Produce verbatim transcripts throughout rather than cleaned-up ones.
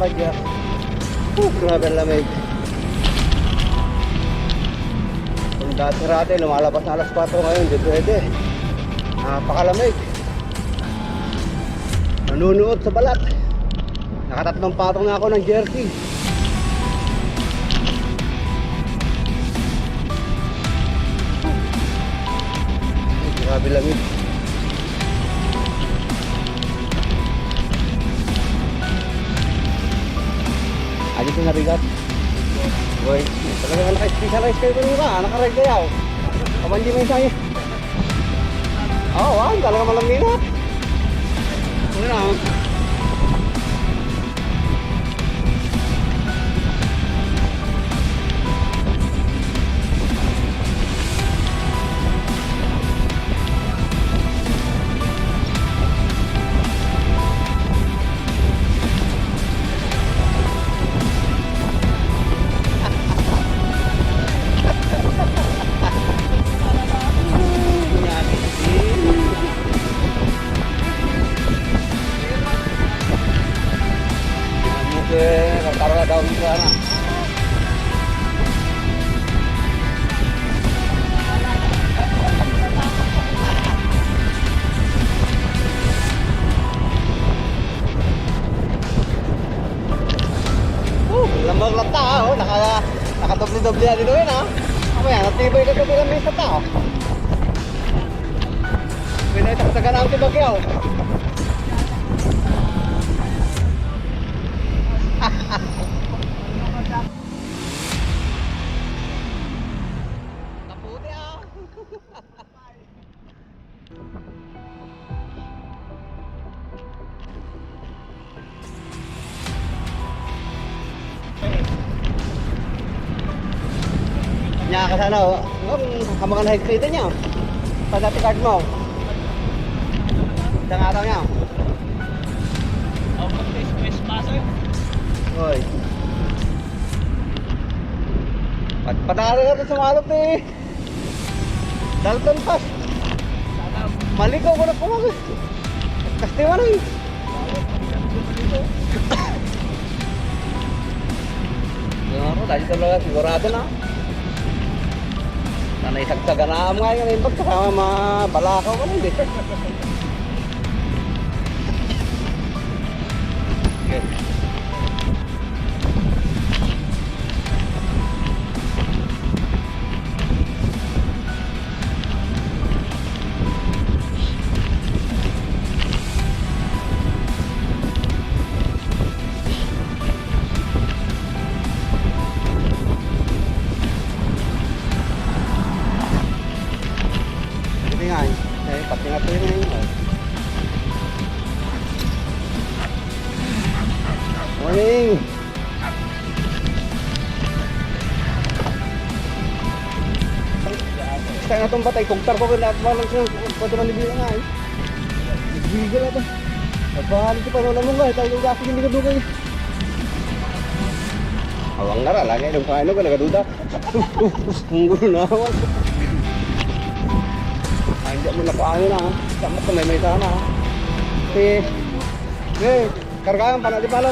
Oh, grabe ang lamig. Kung dati-dati, lumalabas na alas kwatro, ngayon, di pwede. Napakalamig. Nanunuot sa balat. Nakatatlong patong na ako ng jersey. Ay, grabe lamig. Ayos yung narigat. Boy, talagang naka-specialize kayo kanina, ah. Naka-ride kayo. Kaman di may isa eh. Oh, wow, talaga malamig na. Ano na, oh. Tingnan mo, sir. Karga daw yung sana. Oh, lamang lang ta, oh. Naka, nakadoble-doble yan, ino yun, ah. Mamaya, natibay ka doble lang may isa ta, oh. May naisaksagan ang tibagyaw. Kaputi, ah. Nia ka sana, oh. Yung kamangan high grade niya. Pag dati card mo. Isang araw niya. Oy. Pat-, patalo ka sa malot eh. Dalton Pass. Maligaw ko na kumag-, Kastiwan eh. Siguro, dahil talaga, sigurado na. Nanay sagsagan na ngayon, yung pagkasama, mabalakaw ko na, hindi. Okay. Hindi nga, eh. Eh, pati nga po yun, eh. Morning! Kaya nga itong batay, kugtar ko, kaya parang siya, pwede man ibilang nga eh. Bigil ako. Nagpahali si Panola mo nga, tayo yung dati hindi ko dugay. Awang nga ra, lagi yung paano ka, nagaduda. Ang gulo na ako. Ay, hindi mo napaano na, ah. Tama ko, may may sana, ah. Eh, eh. Kargaan pa na di palo.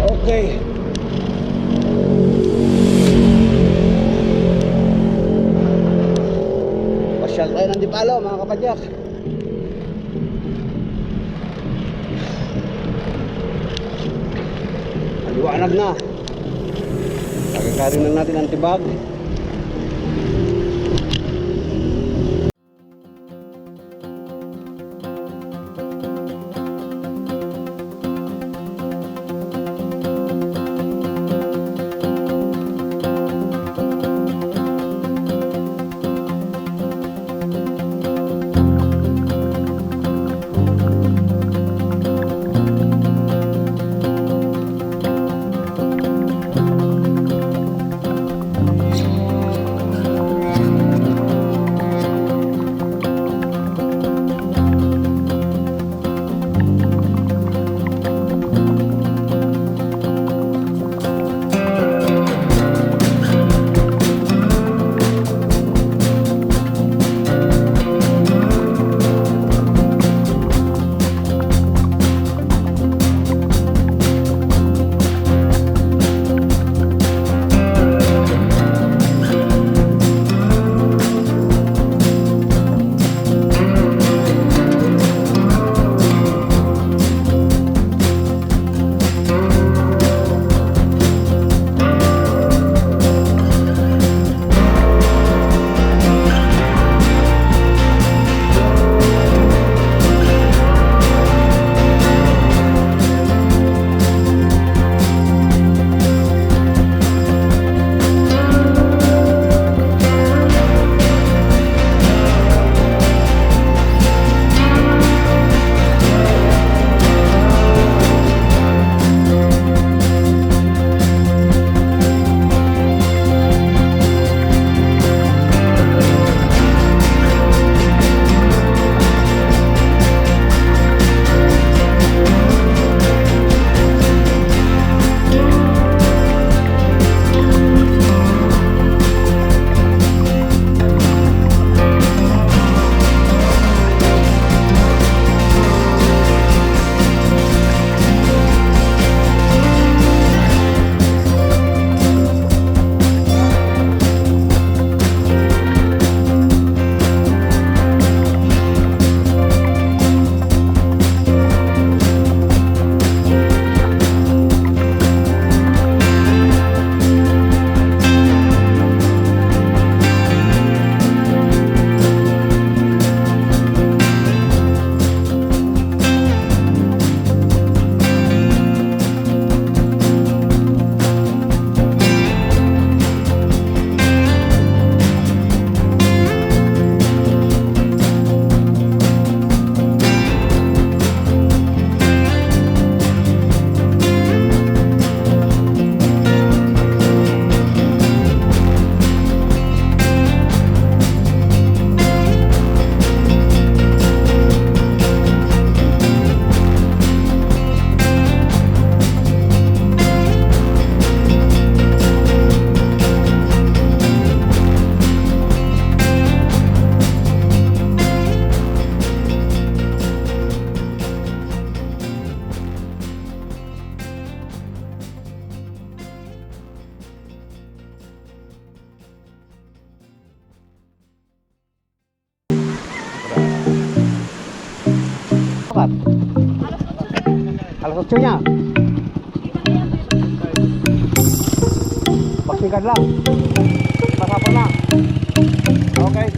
Okay. Pasyal tayo ng Dipalo, mga kapadyak. Maliwanag na. Pagkakarin lang natin ang tibag. Alas otso niya. Paksikan lang. Masapol na. Okay.